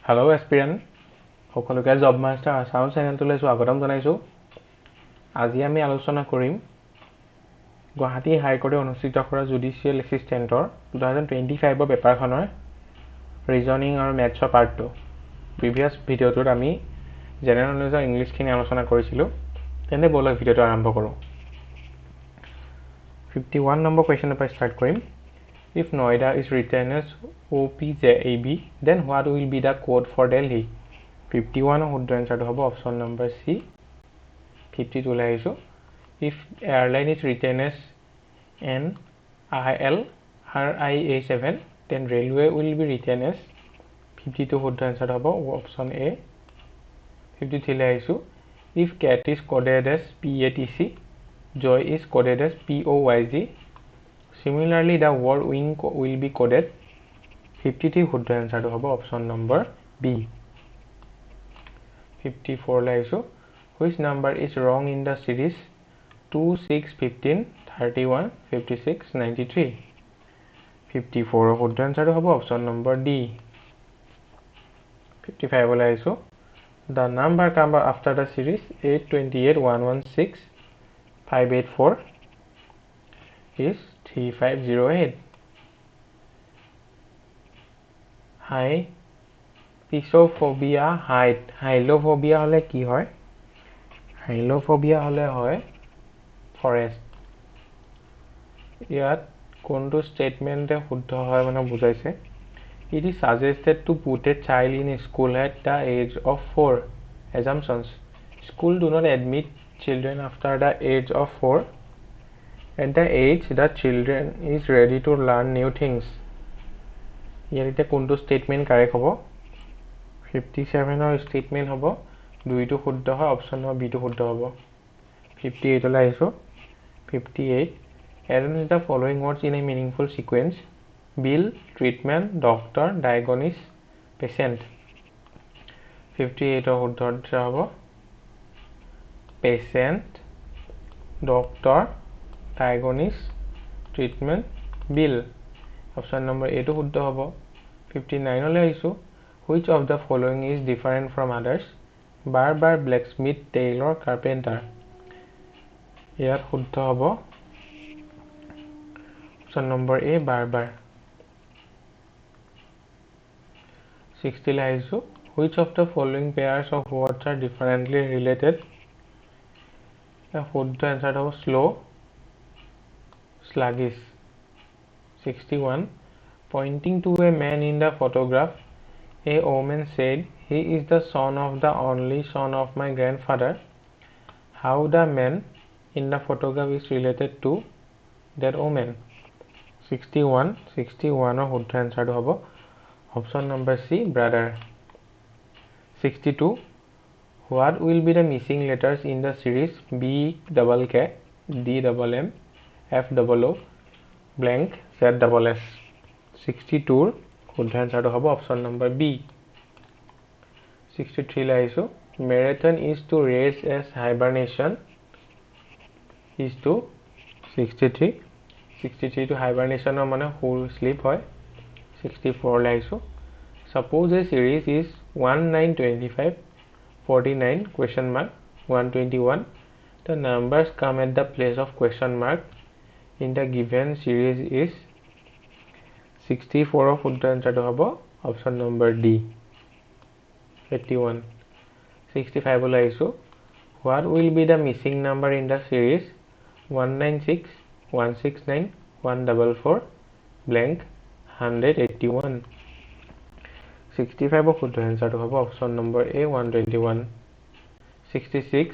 Hello' এছপিৰেণ্ট, সকলোকে job master Assam চেনেলটোলৈ স্বাগতম জনাইছোঁ। আজি আমি আলোচনা কৰিম গুৱাহাটী হাইকোৰ্টে অনুষ্ঠিত কৰা জুডিচিয়েল এছিষ্টেণ্টৰ 2025ৰ পেপাৰখনৰ ৰিজনিং আৰু মেথছৰ পাৰ্টটো। প্ৰিভিয়াছ ভিডিঅ'টোত আমি জেনেৰেল নলেজৰ ইংলিছখিনি আলোচনা কৰিছিলোঁ। তেন্তে ব'লক, ভিডিঅ'টো আৰম্ভ কৰোঁ। 51 নম্বৰ কুৱেশ্যনৰ পৰা ষ্টাৰ্ট কৰিম। If Noida is written as OPJAB, then what will be the code for Delhi? 51 শুদ্ধ এনচাৰটো হ'ব অপশ্যন নম্বৰ চি। 52লৈ আহিছোঁ। If airline is written as NILRIA 7, then railway will be written as? 52 শুদ্ধ এনচাৰটো হ'ব option A. 53লৈ আহিছোঁ। If cat is coded as PATC, joy is coded as POYG. Similarly, the word wing will be coded? 53 শুদ্ধ এনচাৰটো হ'ব option number B. 54লৈ আহিছোঁ। Which number is wrong in the series 2, 6, 15, 31, 56, 93? 54ৰ শুদ্ধ এনচাৰটো হ'ব option number D. 55লৈ আহিছোঁ। The number come after the series 8, 28, 1 1 6 5 8 4 is 3508. High পিছফবিয়া height, হাইলোফবিয়া হ'লে কি হয়? হাইলোফবিয়া হ'লে হয় ফৰেষ্ট। ইয়াত কোনটো ষ্টেটমেণ্টে শুদ্ধ হয় মানে বুজাইছে। It is suggested to put a child in school at the age of 4. Assumptions: school do not admit children after the age of 4. At the age the children is ready to learn new things. ইয়াত এতিয়া কোনটো statement correct হ'ব? 57ৰ statement হ'ব দুইটো শুদ্ধ হয়, option number বিটো শুদ্ধ হ'ব। 58লৈ আহিছোঁ। 58, arrange the following words in a meaningful sequence: bill, treatment, doctor, diagnosis, patient. 58ৰ শুদ্ধ আনচাৰ হ'ব patient, doctor, diagnosis, treatment, bill. Option number এইটো শুদ্ধ হ'ব। 59লৈ আহিছোঁ। Which of the following is different from others? Barber, blacksmith, tailor, carpenter. ইয়াত শুদ্ধ হ'ব option number এ, barber. 60লৈ আহিছোঁ। Which of the following pairs of words are differently related? শুদ্ধ এনচাৰটো হ'ব slow, sluggish. 61, pointing to a man in the photograph, a woman said, "He is the son of the only son of my grandfather." How the man in the photograph is related to that woman? 61, 61ৰ শুদ্ধ এনচাৰটো হ'ব option number C, brother. 62, what will be the missing letters in the series B double K D double M F double O blank Z double S? 62ৰ শুদ্ধ এনচাৰটো হ'ব option number B. 63লৈ আহিছোঁ। Marathon is to race as hibernation is to? 63, 63টো হাইবাৰনেশ্যনৰ মানে সুৰ slip হয়। 64লৈ আহিছোঁ। Suppose a series is 1, 9, 25, 49 question mark 121. The numbers come at the place of question mark in the given series is? 64ৰ শুদ্ধ এনচাৰটো হ'ব option number D, 81। 65লৈ আহিছোঁ। What will be the missing number in the series 196, 169, 144 blank 181? 65ৰ শুদ্ধ এনচাৰটো হ'ব option number A, 121। 66,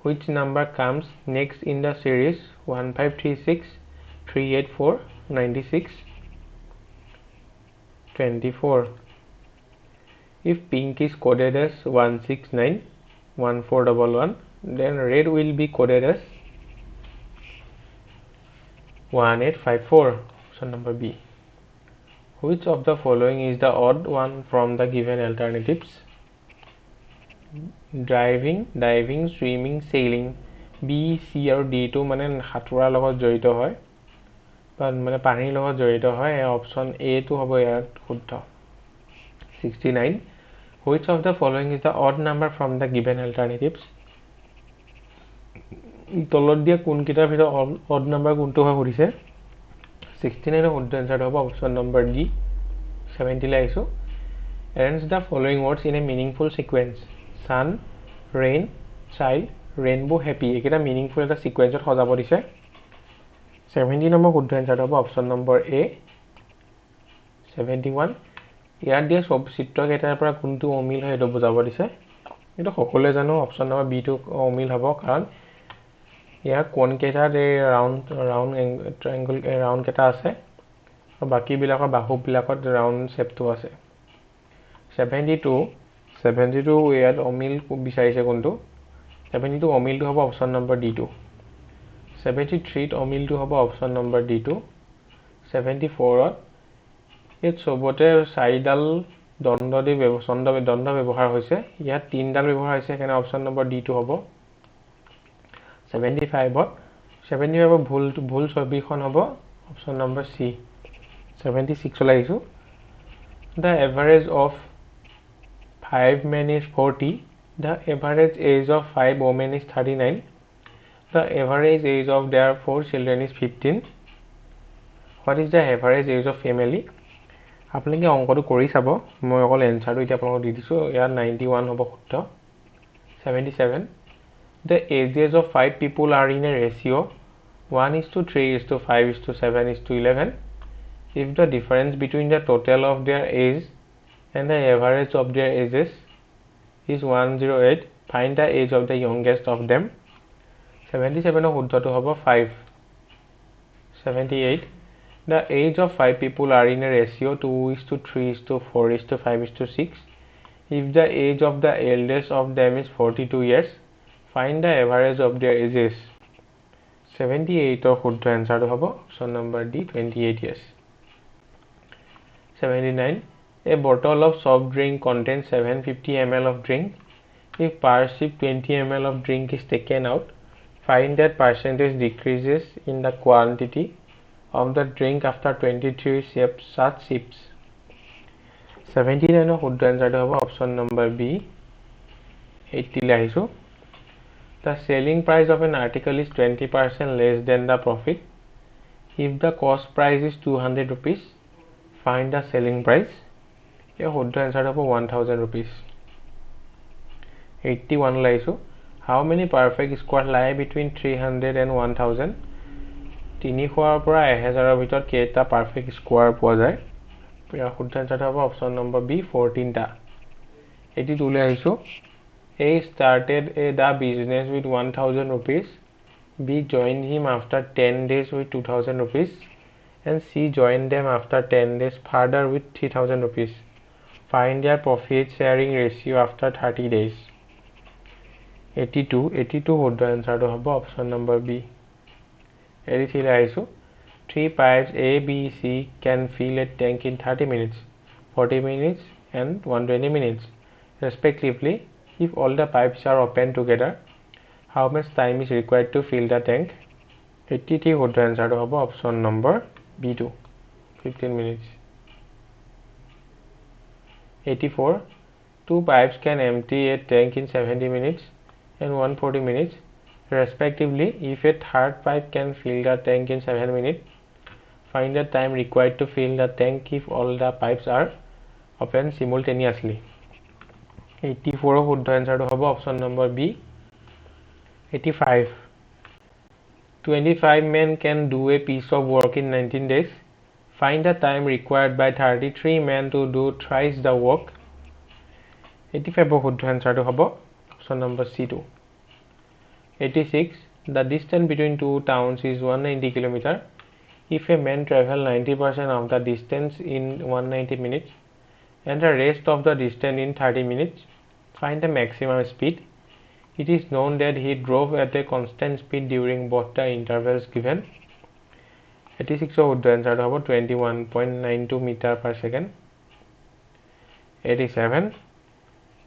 which number comes next in the series 1536, 384, 96, 24? If pink is coded as 169 1411, then red will be coded as 1854, option number B. Which of the following is the odd one from the given alternatives? Driving, diving, swimming, sailing. B, C আৰু D টো মানে সাঁতোৰাৰ লগত জড়িত হয় বা মানে পানীৰ লগত জড়িত হয়। অপশ্যন এ টো হ'ব ইয়াত শুদ্ধ। 69. Which of the following is the odd number from the given alternatives? তলত দিয়া কোনকেইটাৰ ভিতৰত অড নাম্বাৰ কোনটো হয় সুধিছে। 69ৰ শুদ্ধ এনচাৰটো হ'ব অপশ্যন নম্বৰ ডি। 70লৈ আহিছোঁ। Arrange the following words in a meaningful sequence: sun, rain, child, rainbow, happy. এইকেইটা মিনিংফুল এটা ছিকুৱেঞ্চত সজাব দিছে। 70 নম্বৰ শুদ্ধ এনচাৰটো হ'ব অপশ্যন নম্বৰ এ। 71, ইয়াত দিয়া চব চিত্ৰকেইটাৰ পৰা কোনটো অমিল হয় সেইটো বুজাব দিছে। এইটো সকলোৱে জানো, অপশ্যন নম্বৰ বিটো অমিল হ'ব, কাৰণ ইয়াৰ কোণকেইটাত এই ৰাউণ্ড ৰাউণ্ড ট্ৰাইংগল ৰাউণ্ডকেইটা আছে আৰু বাকীবিলাকৰ বাহুবিলাকত ৰাউণ্ড শ্বেপটো আছে। 72, 72 ইয়াত অমিল বিচাৰিছে কোনটো। 72 অমিলটো হ'ব অপশ্যন নম্বৰ ডিটো। 73ত অমিলটো হ'ব অপশ্যন নম্বৰ ডিটো। 74ত ইয়াত চবতে চাৰিডাল দণ্ড দি চন্দ দণ্ড ব্যৱহাৰ হৈছে, ইয়াত তিনিডাল ব্যৱহাৰ হৈছে, সেইকাৰণে অপশ্যন নম্বৰ ডিটো হ'ব। 75ত 75ৰ ভুল ছবিখন হ'ব অপশ্যন নম্বৰ চি। 76লৈ আহিছোঁ। The average of 5 men is 40, the average age of 5 women is 39, the average age of their 4 children is 15. What is the average age of family? আপোনালোকে অংকটো কৰি চাব, মই অকল এনচাৰটো এতিয়া আপোনালোকক দি দিছোঁ। ইয়াত 91 হ'ব শুদ্ধ। 77, the ages of 5 people are in a ratio 1:3:5:7:11. If the difference between the total of their age and the average of their ages is 108, find the age of the youngest of them. 77ৰ শুদ্ধটো হ'ব 5। 78, the age of 5 people are in a ratio 2:3:4:5:6. If the age of the eldest of them is 42 years, find the average of their ages. 78ৰ শুদ্ধ এনচাৰটো হ'ব option number D, 28 years. 79, a bottle of soft drink contains 750 ml of drink. If per sip 20 ml of drink is taken out, find that percentage decreases in the quantity of the drink after 23 such sips. 79ৰ শুদ্ধ এনচাৰটো হ'ব option number B. 80লৈ আহিছোঁ। The selling price of an article is 20% less than the profit. If the cost price is 200 rupees, find the selling price. ইয়াৰ শুদ্ধ এনচাৰটো হ'ব 1000 rupees. 81লৈ আহিছোঁ। How many perfect square lie between 300 and 1000? 300ৰ পৰা 1000ৰ ভিতৰত কেইটা perfect square পোৱা যায়? ইয়াৰ শুদ্ধ এনচাৰটো হ'ব অপশ্যন নম্বৰ বি, 14টা। 82লৈ আহিছোঁ। A started the business with 1000 rupees. B joined him after 10 days with 2000 rupees and C joined them after 10 days further with 3000 rupees. Find their profit sharing ratio after 30 days. 82, 82 শুদ্ধ এনচাৰটো হ'ব option number B. 83লৈ আহিছোঁ। 3 pipes A, B, C can fill a tank in 30 minutes, 40 minutes and 120 minutes respectively. If all the pipes are open together, how much time is required to fill the tank? 83 শুদ্ধ এনচাৰটো হ'ব option number বিটো, 15 minutes. 84, 2 pipes can empty a tank in 70 minutes and 140 minutes respectively. If a third pipe can fill the tank in 7 minutes, find the time required to fill the tank if all the pipes are open simultaneously. 84ৰ শুদ্ধ এনচাৰটো হ'ব option number B. 85, 25 men can do a piece of work in 19 days. Find the time required by 33 men to do thrice the work. 85ৰ শুদ্ধ এনচাৰটো হ'ব option number চিটো। 86, the distance between two towns is 190 kilometer. If a man travel 90% of the distance in 190 minutes and the rest of the distance in 30 minutes, find the maximum speed. It is known that he drove at a constant speed during both the intervals given. 86ৰ শুদ্ধ এনচাৰটো হ'ব 21.92 meter per second. 87,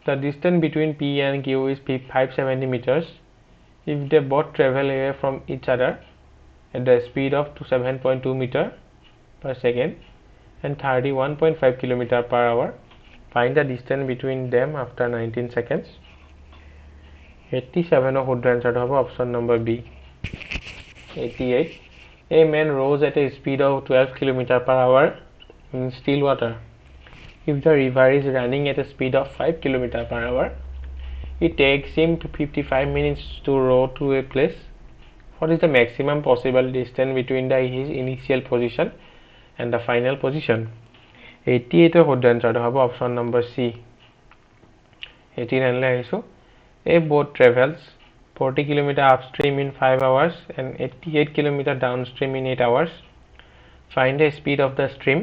the distance between P and Q is 570 meters. If they both travel away from each other at the speed of 7.2 meter per second and 31.5 kilometer per hour, Find the distance between them after 19 seconds. 87 শুদ্ধ এনচাৰটো হ'ব option number B. 88. A man rows at a speed of 12 km per hour in still water. If the river is running at a speed of 5 km per hour, it takes him 55 minutes to row to a place. What is the maximum possible distance between his initial position and the final position? 88 শুদ্ধ এনচাৰটো হ'ব option number C. 89 লৈ আহিছোঁ। A boat travels 40 km upstream in 5 hours and 88 km downstream in 8 hours. Find the speed of the stream.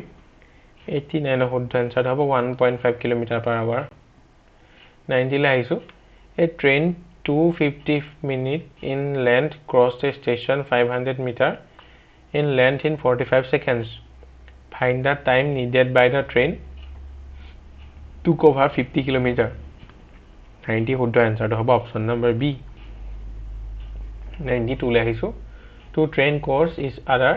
89 শুদ্ধ এনচাৰটো হ'ব 1.5 km per hour. 90 লৈ আহিছোঁ। A train 250 minutes in length crossed a station 500 meter in length in 45 seconds. Find the time needed by the train to cover 50 km. 90 শুদ্ধ এনচাৰটো হ'ব option number B. 92 লৈ আহিছোঁ। Two train cross each other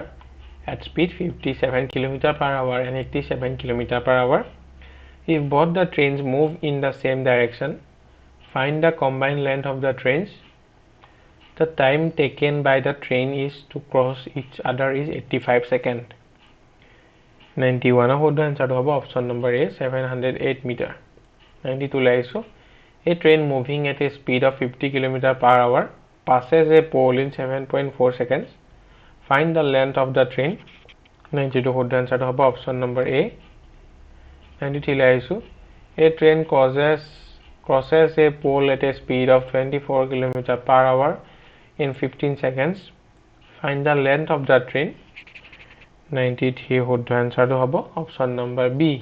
at speed 57 km per hour and 87 km per hour. If both the trains move in the same direction, find the combined length of the trains. The time taken by the train is to cross each other is 85 seconds. 91 শুদ্ধ এনচাৰটো হ'ব option number A, 708 meter. 92 লৈ আহিছোঁ। A train moving at a speed of 50 km per hour passes a pole in 7.4 seconds. Find the length of the train. 92 শুদ্ধ এনচাৰটো হ'ব option number এ। 93 লৈ আহিছোঁ। A train crosses a pole at a speed of 24 km per hour in 15 seconds. Find the length of the train. 93 শুদ্ধ এনচাৰটো হ'ব option number B.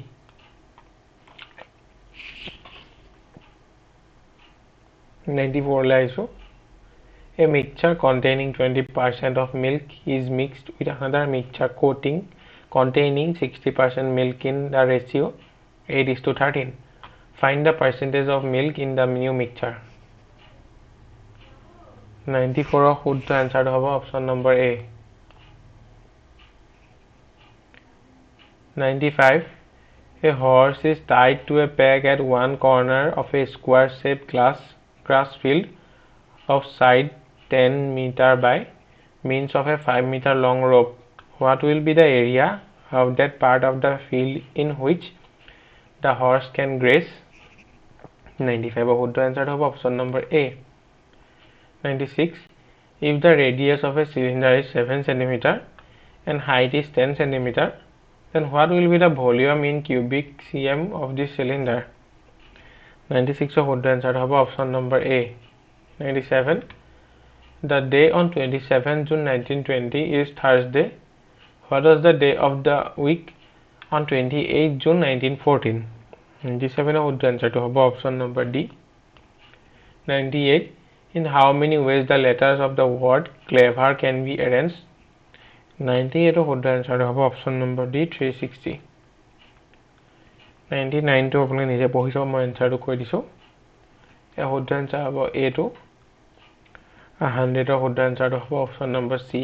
94 লৈ আহিছোঁ। A mixture containing 20% of milk is mixed with another mixture containing 60% milk in the ratio 8:13. Find the percentage of milk in the new mixture. 94 শুদ্ধ এনচাৰটো হ'ব option number A. 95. A horse is tied to a peg at one corner of a square-shaped grass field of side 10 meter by means of a 5 meter long rope. What will be the area of that part of the field in which the horse can graze? 95 শুদ্ধ এনচাৰটো হ'ব option number A. 96. If the radius of a cylinder is 7 cm and height is 10 cm, then what will be the volume in cubic cm of this cylinder? 96 শুদ্ধ এনচাৰটো হ'ব option number A. 97. The day on 27 June 1920 is Thursday. What was the day of the week on 28 June 1914? 97 শুদ্ধ এনচাৰটো হ'ব option number D. 98. In how many ways the letters of the word clever can be arranged? 98 শুদ্ধ এনচাৰটো হ'ব option number D, 360. 99টো আপোনালোকে নিজে পঢ়ি চাব, মই এনচাৰটো কৈ দিছোঁ। ইয়াৰ শুদ্ধ এনচাৰ হ'ব এটো। 100ৰ শুদ্ধ এনচাৰটো হ'ব অপশ্যন নম্বৰ চি।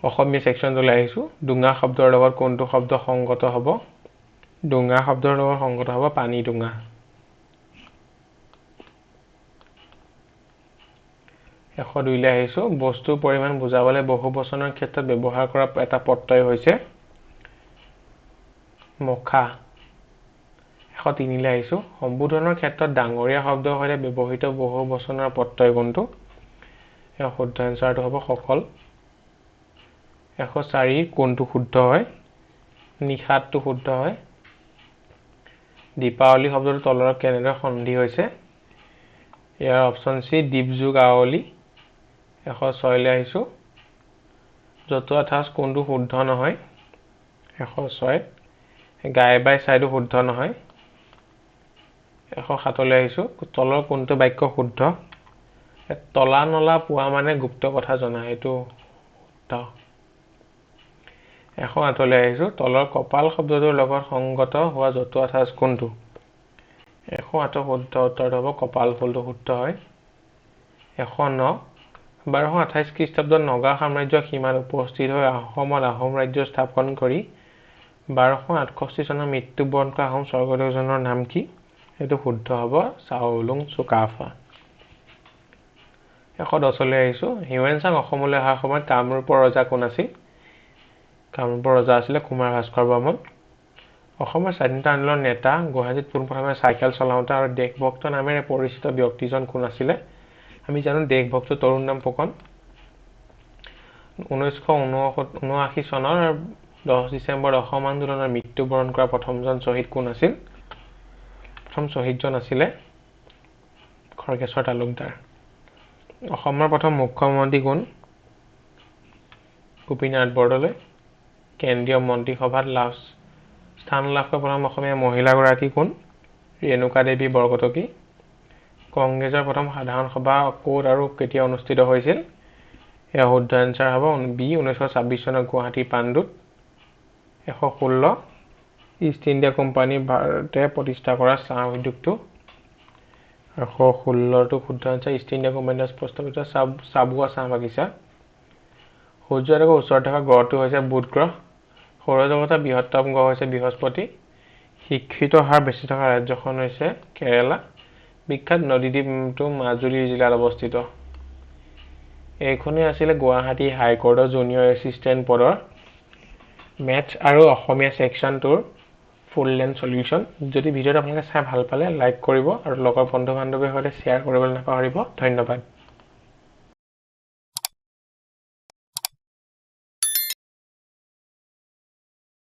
অসমীয়া ছেকশ্যনটোলৈ আহিছোঁ। ডোঙা শব্দৰ লগত কোনটো শব্দ সংগত হ'ব? ডোঙা শব্দৰ লগত সংগত হ'ব পানী ডোঙা। 102লৈ আহিছোঁ। বস্তুৰ পৰিমাণ বুজাবলৈ বহু বচনৰ ক্ষেত্ৰত ব্যৱহাৰ কৰা এটা প্ৰত্যয় হৈছে মখা। 103লৈ আহিছোঁ। সম্বোধনৰ ক্ষেত্ৰত ডাঙৰীয়া শব্দৰ সৈতে ব্যৱহৃত বহু বচনৰ প্ৰত্যয় কোনটো? ইয়াৰ শুদ্ধ এনচাৰটো হ'ব সকল। 104 কোনটো শুদ্ধ হয়? নিষাদটো শুদ্ধ হয়। দীপাৱলী শব্দটো তলৰ কেনেদৰে সন্ধি হৈছে? ইয়াৰ অপশ্যন চি, দ্বীপযোগ আৱলী। 106লৈ আহিছোঁ। জতুৱা ঠাঁচ কোনটো শুদ্ধ নহয়? 106 গাই বাই চাইটো শুদ্ধ নহয়। 107লৈ আহিছোঁ। তলৰ কোনটো বাক্য শুদ্ধ? তলা নলা পোৱা মানে গুপ্ত কথা জনা, এইটো শুদ্ধ। 108লৈ আহিছোঁ। তলৰ কপাল শব্দটোৰ লগত সংগত হোৱা জতুৱা ঠাঁচ কোনটো? 108 শুদ্ধ উত্তৰটো হ'ব কপাল ফুলটো শুদ্ধ হয়। 109 1228 খ্ৰীষ্টাব্দত নগা সাম্ৰাজ্যৰ সীমাত উপস্থিত হৈ অসমত আহোম ৰাজ্য স্থাপন কৰি 1268 চনত মৃত্যুবৰণ কৰা আহোম স্বৰ্গদেউজনৰ নাম কি? এইটো শুদ্ধ হ'ব চাওলুং চুকাফা। 110লৈ আহিছোঁ। হিউৱেন চাং অসমলৈ অহাৰ সময়ত কামৰূপৰ ৰজা কোন আছিল? কামৰূপৰ ৰজা আছিলে কুমাৰ ভাস্কৰ বৰ্মন। অসমৰ স্বাধীনতা আন্দোলনৰ নেতা, গুৱাহাটীত পোনপ্ৰথমে চাইকেল চলাওঁতা আৰু দেশভক্ত নামেৰে পৰিচিত ব্যক্তিজন কোন আছিলে? আমি জানো দেশভক্ত তৰুণ ৰাম ফুকন। 1979 চনৰ 10 ডিচেম্বৰত অসম আন্দোলনৰ মৃত্যুবৰণ কৰা প্ৰথমজন শ্বহীদ কোন আছিল? প্ৰথম শ্বহীদজন আছিলে খৰ্গেশ্বৰ তালুকদাৰ। অসমৰ প্ৰথম মুখ্যমন্ত্ৰী কোন? গোপীনাথ বৰদলৈ। কেন্দ্ৰীয় মন্ত্ৰীসভাত স্থান লাভ কৰা প্ৰথম অসমীয়া মহিলাগৰাকী কোন? ৰেণুকা দেৱী বৰকটকী। কংগ্ৰেছৰ প্ৰথম সাধাৰণ সভা ক'ত আৰু কেতিয়া অনুষ্ঠিত হৈছিল? ইয়াৰ শুদ্ধ এনচাৰ হ'ব বি, 1926 চনৰ গুৱাহাটীৰ পাণ্ডুত। 116, ইষ্ট ইণ্ডিয়া কোম্পানী ভাৰতে প্ৰতিষ্ঠা কৰা চাহ উদ্যোগটো। 116টো শুদ্ধ এনচাৰ ইষ্ট ইণ্ডিয়া কোম্পানীৰ প্ৰস্তাৱিত চাবুৱা চাহ বাগিচা। সূৰ্যদেৱৰ ওচৰত থকা গ্ৰহটো হৈছে বুধ গ্ৰহ। সৌৰজগতৰ বৃহত্তম গ্ৰহ হৈছে বৃহস্পতি। শিক্ষিত হাৰ বেছি থকা ৰাজ্যখন হৈছে কেৰালা। বিখ্যাত নদীদ্বীপটো মাজুলী জিলাত অৱস্থিত। এইখনেই আছিলে গুৱাহাটী হাইকোৰ্টৰ জুনিয়ৰ এছিষ্টেণ্ট পদৰ মেথছ আৰু অসমীয়া ছেকশ্যনটোৰ ফুল লেন্থ চলিউশ্যন। যদি ভিডিঅ'টো আপোনালোকে চাই ভাল পালে, লাইক কৰিব আৰু লগৰ বন্ধু বান্ধৱীৰ সৈতে শ্বেয়াৰ কৰিবলৈ নাপাহৰিব। ধন্যবাদ।